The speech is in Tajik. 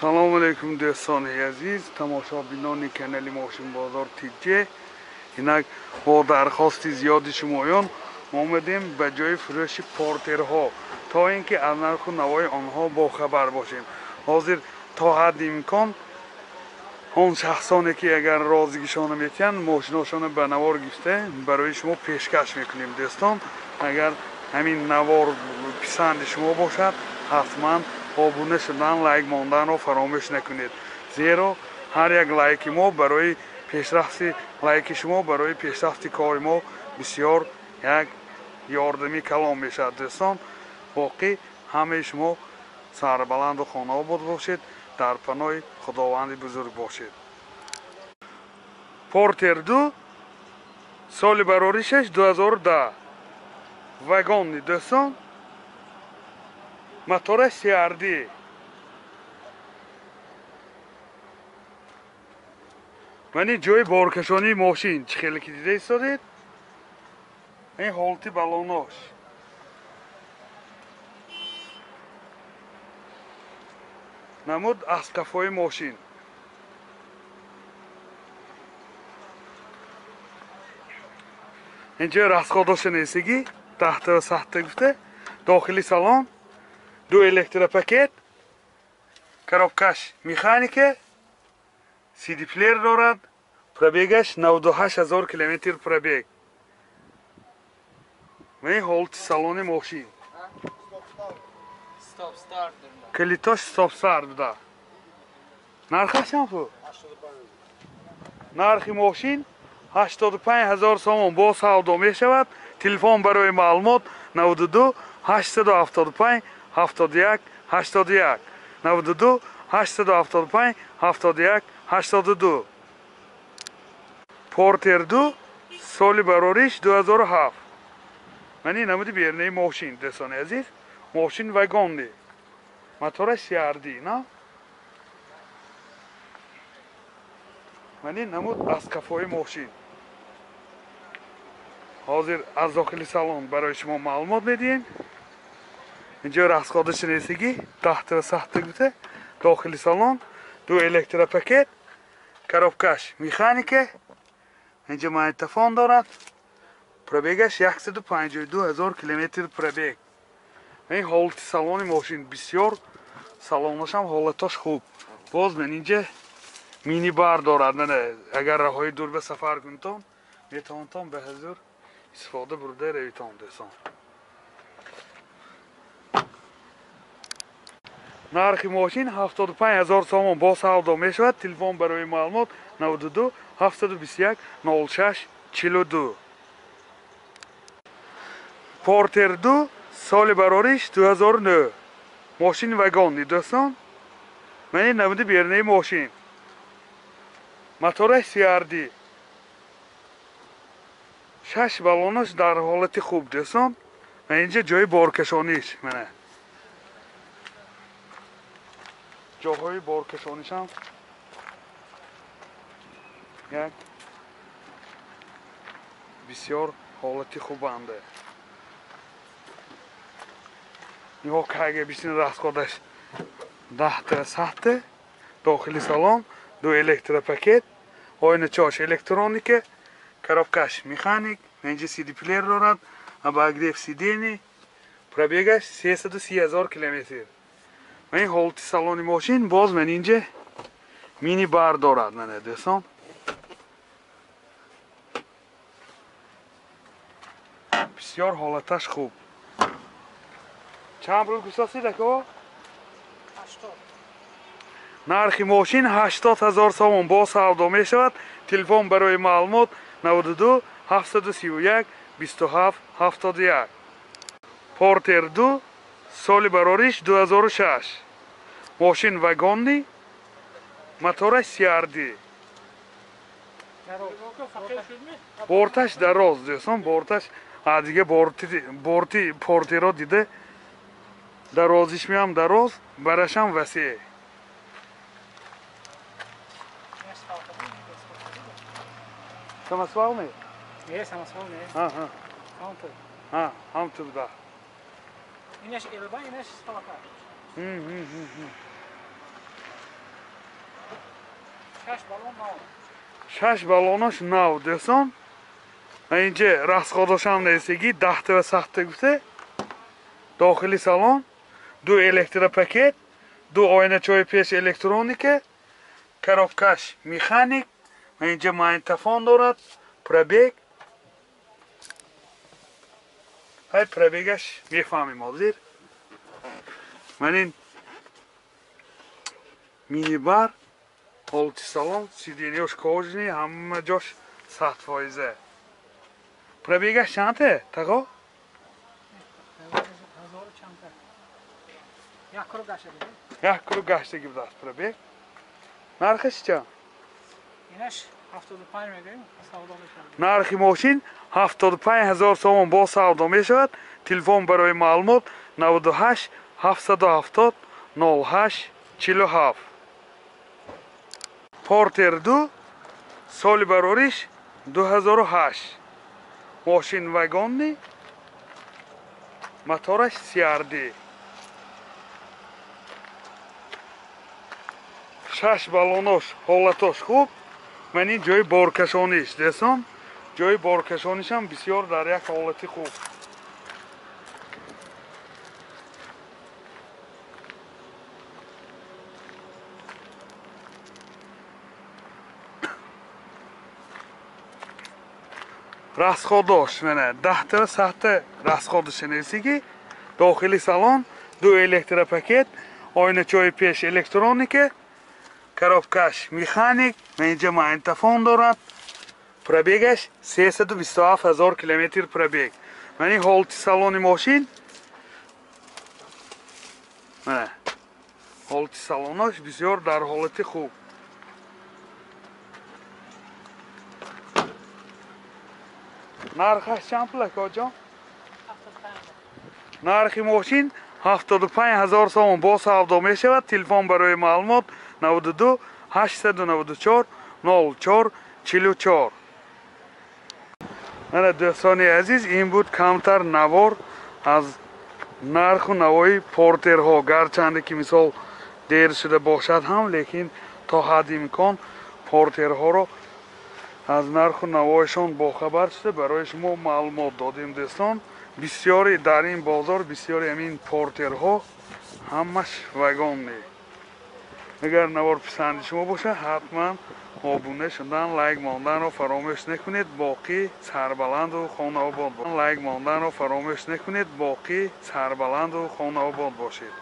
Салом алейкум дӯстони азиз, тамошобинони канали Мошинбозор ТЖ. Инак бо дархости зиёди шумоён омадем ба ҷои фурӯши портерҳо, то ин ки аз нарху навои онҳо бохабар бошем. Ҳозир то ҳадди имкон он шахсоне ки агар розигишона метиҳанд, мошиношона ба навор гирифта барои шумо пешкаш мекунем. Дӯстон, агар ҳамин навор писанди шумо бошад, ҳатман обуна шудан, лайк монданро фаромӯш накунед, зеро ҳар як лайки мо барои пешрафти лайки шумо барои пешрафти кори мо бисёр як ёрдами калон мешавад. Дӯстон, боқӣ ҳамаи шумо сарбаланду хонаобод бошед, дар паноҳи Худованди бузург бошед. Портер 2, соли бароришаш 2010, вагонни дӯстон, мотора CRD. Мани ҷои боркашонии мошин чӣ хеле ки дида истодед, ин ҳолати балонош. Намуд аз қафои мошин. Инҷо расходоша нестагӣ, таҳта ва сахта гуфта, дохили салон ду электропакет, коробкаш механика, CD-плеер дорад, пробегаш 98 000 километр пробег. Ва ин ҳолати салони мошин. Калитош стоп-старт буда. Нархаш чанд пул? Нархи мошин 85 000 сомон бо савдо мешавад. Телефон барои маълумот 92 875 71 81, 92 875 71 82. Портер 2, соли барориш 2007. Мани намуди бернаи мошин, дӯстони азиз. Мошин вагонни, мотора CRD, на? Мани намуд аз қафои мошин. Ҳозир аз дохили салон барои шумо маълумот медиҳем. Инҷо расходаши нестагӣ, таҳта ва сахта гуфта, дохили салон ду электропакет, коробкаш механика, инҷо магнитофон дорад, пробегаш 152 000 километр пробег. Ин ҳолати салони мошин бисёр, салонашам ҳолатош хуб. Боз ман инҷа мини-бар дорад, агар роҳҳои дур ба сафар кунитон, метавонтон ба ҳузур истифода бурда равитон, дӯстон. Нархи мошин 75 000 сомон бо савдо мешавад. Телефон барои маълумот 92 721 06 42. Портер 2, соли барориш 2009, мошин вагонни, дӯстон. Мани намуди бернаи мошин, мотора CRD, шаш балонаш дар ҳолати хуб, дӯстон. Ва инҷа ҷои боркашониш, мана ҷоҳои боркашонишам як бисёр ҳолати хубанде. Нигоҳ кайга бисин расходаш даҳта сахта, дохили салон ду электропакет, оиначош электроника, коробкаш механик, инҷа CD-плеер дорад, обогрев сидений, пробегаш 330 000 километр. Ин ҳолати салони мошин. Боз ман инҷа мини-бар дорад, мана дӯстон. Бисёр ҳолаташ хуб. Чанд пул гуфтасид, ако? 80. Нархи мошин 80 000 сомон бо савдо мешавад. Телефон барои маълумот 92 731 27 71. Портер 2, соли барориш 2006, мошин вагонни, мотора CRD, борташ дароз, дӯстон, борташ дига борти портеро дида дарозиш меам дароз, барашам васеъ. Самосвал не? Не, самосвал не. Ага. Ҳамтур. А, ҳамтур, да. Инаш элба, инаш салака. 6 баллон нав. 6 баллонаш нав дӯстон. Инҷа расходошам нестиги 10 ва 7 гуфта. Дохили салон ду электропакет, ду оиначаҳои пеш электроника, коробкаш механик, инҷа магнитофон дорад, пробег. Ҳай пробегаш мефаҳмем ҳозир. Ман ин минибар, ҳолати салон, сиденьяш кожаный, ҳама ҷош 100%. Пробегаш чанд тағо? Як круг гаштаги будааст пробег. Нархаш чанд? Инаш 75 мегӯем, савдо мешавад. Нархи мошин 75 ҳазор сомон бо савдо мешавад. Телефон барои маълумот 98 770 08 47. Портер 2, соли барориш 2008. Мошин вагонни, мотораш CRD. 6 баллонош ҳолатош хуб. Ман ин ҷои боркашониш дӯстон, ҷои боркашонишам бисёр дар як ҳолати хуб. Расходош мана 10 ва 7 расходош несиги. Дохили салон ду электропакет, оиначаҳои пеш электроника, коробкаш механик, инҷа магнитофон дорад. Пробегаш 327 ҳазор километр пробег. Ман ин ҳолати салони мошин, мана ҳолати салонаш бисёр дар ҳолати хуб. Нархаш чанд пул акоҷон? Нархи мошин 75 ҳазор сомон бо савдо мешавад. Телефон барои маълумот 92 894 04 44. Мана дӯстони азиз, ин буд камтар навор аз нарху навои портерҳо. Гарчанде ки мисол дер шуда бошад ҳам, лекин то ҳадди имкон портерҳоро аз нарху навоишон бохабар шуда барои шумо маълумот додем дӯстон. Бисёри дар ин бозор, бисёри ҳамин портерҳо ҳамаш вагонне. Агар навор писанди шумо бошад, ҳатман обуна шудан, лайк монданро фаромӯш накунед. Боқӣ сарбаланду хонаобод. Лайк монданро фаромӯш накунед. Боқӣ сарбаланду хонаобод бошед.